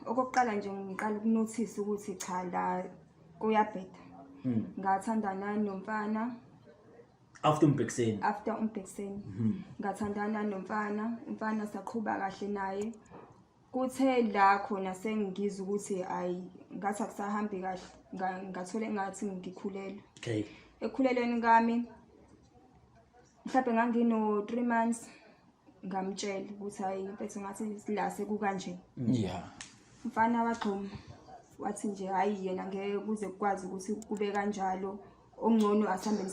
Okokuqala nje ngiqala ukunothisa ukuthi cha la kuyabheda. Ngathandana nomfana After umbhekiseni. After umbhekiseni. Ngathandana nomfana, umfana saqhuba kahle naye. Kuthe la khona sengizwa ukuthi ayi ngathi akusahambi kahle ngathola engathi ngikhulelwe. Okay. Ekukhulelweni kwami mhlawumbe ngangino 3 months ngamtshela ukuthi hayi mfethu ngathi la sekukanje. Mfana wagxuma wathi nje hayi yena ngeke kuze kukwazi ukuthi kube kanjalo ongcono asihambeni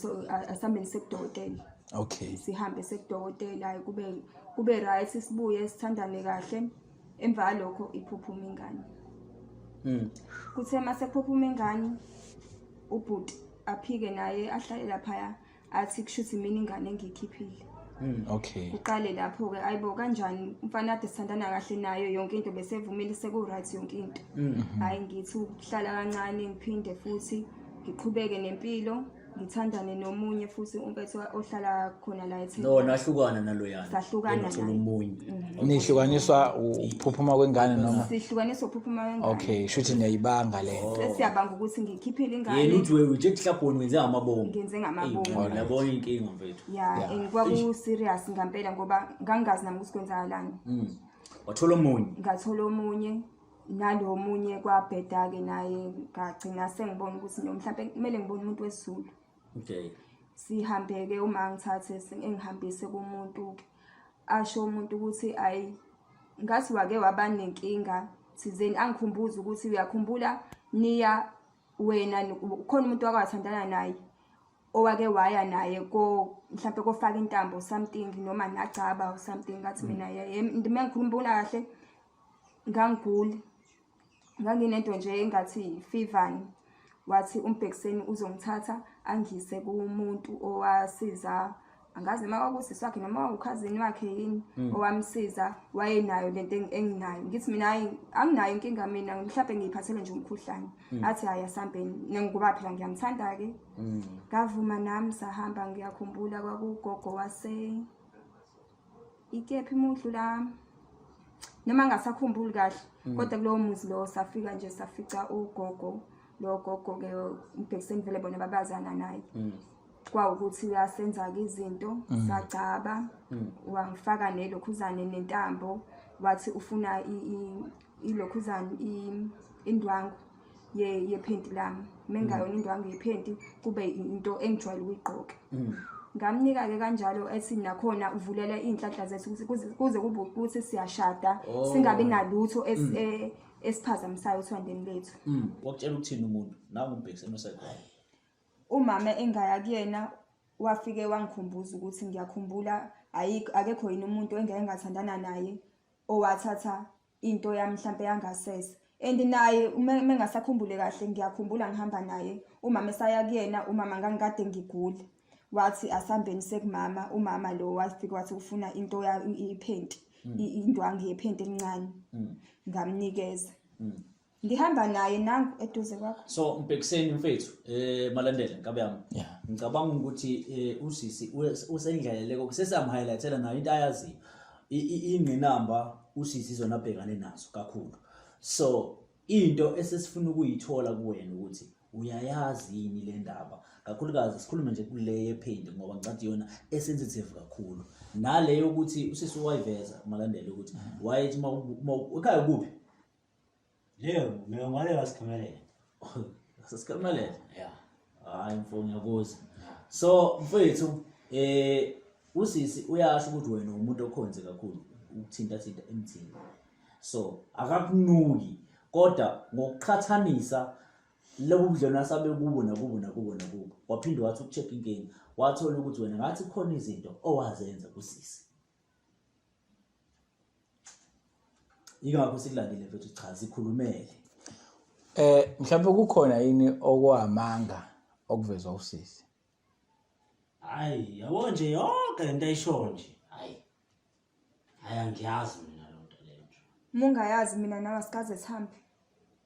asihambeni sekudokotela. Sihambe sekudokotela hayi kube right sibuye sithandane kahle emva kwalokho iphuphuma ingane. Kuthe mase kuphuphuma ingane ubhuti aphike naye ahlale laphaya athi kushuthi mina ingane engiyikhiphile. Kuqale lapho ke ayibo kanjani umfana ade sithandana kahle nayo yonke into besevumile seku right yonke into. Hayi ngithi ukuhlala kancane ngiphinde futhi ngiqhubeke nempilo ngithandane nomunye futhi umfethu ohlala khona la eThekwini. No, nahlukana naloyana. Sahlukana Yena uthola naye. omunye. Nihlukaniswa ukuphuphuma kwengane noma? Sihlukaniswa ukuphuphuma kwengane. Okay, shuthi niyayibanga le nto. Sesiyabanga ukuthi ngikhiphile ingane. Yena uthi wewe nje mhlawumbe wenze ngamabomu. Ngenze ngamabomu. Eyi, yabona inkinga mfethu. Yeah, and kwaku serious ngempela ngoba ngangingazi nami ukuthi kwenzakalani. Wathola omunye. Ngathola omunye. Nalo munye kwabheda ke naye ngagcina sengibona ukuthi no mhlawumbe kumele ngibone umuntu wesiZulu. Sihambe ke uma ngithathe engihambise kumuntu ke asho umuntu ukuthi ayi ngathi wake waba nenkinga thizeni angikhumbuza ukuthi uyakhumbula niya wena ukhona umuntu wakathandana naye owake waya naye ko mhlawumbe kofaka intambo something noma nagcaba or something ngathi mina ndime ngikhuluma kahle ngangigula nganginento nje engathi fever wathi umbhekiseni uzongithatha angise kumuntu owasiza angazi noma kwakusisi wakhe noma ukhazini wakhe yini owamsiza wayenayo lento enginayo ngithi mina hayi anginayo inkinga mina mhlawumbe ngiyiphathele nje umkhuhlane athi hayi asambeni ngoba phela ngiyamthanda ke ngavuma nami sahamba ngiyakhumbula kwakugogo wase ikephi mudlu la noma ngasakhumbuli kahle kodwa kulowo muzi lo safika nje safica ugogo lo gogo ke umbhekiseni vele bona babazana naye kwawukuthi uyasenza ke izinto sagcaba wangifaka nelokhuzane nentambo wathi ufuna ilokhuzane indwangu yephenti lami mengayona indwangu yephenti kube into engijwayele ukuyigqoka ngamnika ke kanjalo ethi nakhona uvulela inhlanhla zethu ukuthi kuze kube ukuthi siyashada singabi nalutho esiphazamisayo othandweni lethu. Wakutshela ukuthini umuntu nangu umbhekiseni osekhona? Umama engaya kuyena wafike wangikhumbuza ukuthi ngiyakhumbula ayikho akekho yini umuntu engeke ngathandana naye owathatha into yami mhlambe yangasese and naye uma engasakhumbule kahle ngiyakhumbula ngihamba naye umama esaya kuyena umama ngangikade ngigula wathi asambeni sekumama umama lo wafika wathi ufuna into ya iphenti indwangu yephenti elincane ngamnikeza ngihamba naye nangu eduze kwakho. So mbhekiseni mfethu Malandela nkabi yami. Ngicabanga ukuthi usisi usendlalele konke sesiyamhighlightela nayo into ayaziyo. Ingqinamba usisi izona abhekane nazo kakhulu. So into esesifuna ukuyithola kuwena ukuthi uyayazi yini le ndaba kakhulukazi sikhulume nje kule yephindi ngoba ngicathi iyona esensitive kakhulu nale yokuthi usisi wayiveza Malandela ukuthi wayethi uma ekhaya kuphi Leyo mina ngale kasikhamelele. Sasikhamelele? Yeah. Hayi mfo ngiyakuzwa. So mfethu usisi uyasho ukuthi wena umuntu okhonze kakhulu ukuthinta thinta emthini. So akakunuki kodwa ngokuqhathanisa lobu budlelwano asabe kubo nakubo nakubo nakubo waphinde wathi ukucheck inkinga wathola ukuthi wena ngathi khona izinto owazenza kusisi. Ingakho sikulandile mfethu cha sikhulumele. Mhlawumbe kukhona yini okwamanga okuvezwa usisi? Hayi, yabo nje yonke lento ayisho nje. Hayi. Hayi angiyazi mina lo nto leyo nje. Mungayazi mina nawe asikaze sihambe.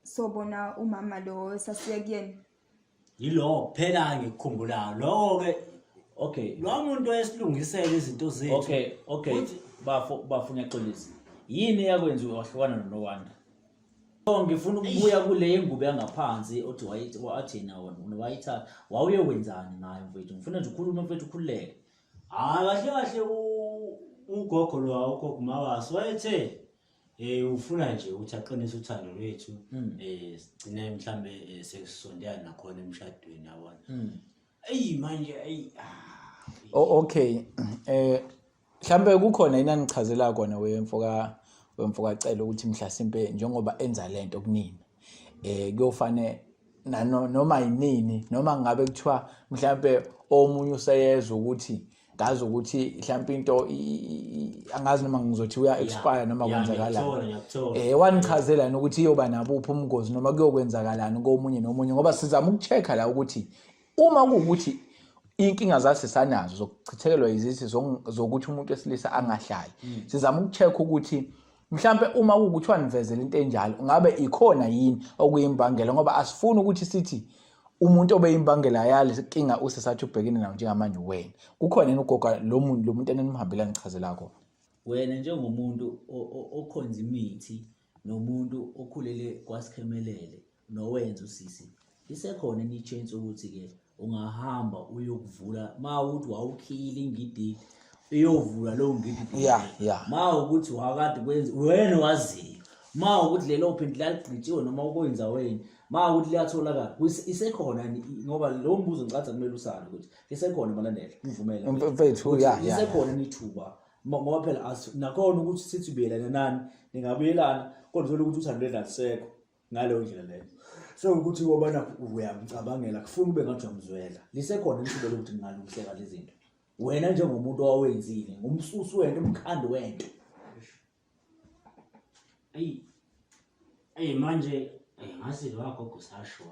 Sobona umama lo esasiye kuyena. Yiloko kuphela ngikukhumbulayo. Lokho ke Okay. Lo muntu oyesilungisela izinto zethu. Okay, okay. Futhi Bafo, bafo ngiyaxolisa. Yini eyakwenza wahlukana noNowanda? Ngifuna ukubuya kule yengubo yangaphansi othi wayithi wathina wena wayithatha wawuyokwenzani ngayo mfethu ngifuna nje ukhulume mfethu ukhululeke. Hayi kahle kahle ugogo lo ugogo Mawasi wayethe ufuna nje ukuthi aqinise uthando lwethu sigcine mhlambe sesisondela nakhona emshadweni yabona. Eyi manje eyi Okay. Mhlambe kukhona yini anichazela kona wemfoka wemfokacela ukuthi mhlasimpe njengoba enza lento kunina kuyofane noma yinini noma ngabe kuthiwa mhlambe omunye useyezwa ukuthi ngazi ukuthi mhlambe into angazi noma ngizothi uya expire noma kwenzakalani wanichazela ukuthi iyoba nabuphi umgozi noma kuyokwenzakalani komunye nomunye ngoba sizama ukucheck-a la ukuthi uma kuwukuthi inkinga zasisanazo zokuchithekelwa izithi zokuthi umuntu wesilisa angahlali sizama ukucheck ukuthi mhlampe uma kuwukuthi wanivezela into enjalo ngabe ikhona yini okuyimbangela ngoba asifuni ukuthi sithi umuntu obeyimbangela yale nkinga usesathi ubhekene nayo njengamanje wena kukhona yini ugoga lo muntu lo muntu enimhambela nichazela khona. Wena njengomuntu okhonza imithi nomuntu okhulele kwaSikhemelele nowenza usisi isekhona enye i-chance ukuthi-ke ungahamba uyokuvula ma ukuthi wawukhiyile ingidi iyovula lowo ngidi ma ukuthi wakade kwenza wena waziyo ma ukuthi lelo phindi laligqitshiwe noma ukwenza wena ma ukuthi liyatholakala isekhona ngoba lo mbuzo ngicathi kumele usale ukuthi isekhona malandela ngivumele mfethu ya isekhona ithuba ngoba phela nakhona ukuthi sithi buyelana nani ningabuyelana kodwa uthole ukuthi uthando lwenu alisekho ngaleyo ndlela leyo so ukuthi wobana uyamcabangela kufuna ube ngathi uyamzwela lisekhona ithuba lokuthi kungalungiseka lezi zinto wena njengomuntu owawenzile ngumsusi wento umkhandi wento. Eyi, eyi manje ngazi lo wagogo sasho.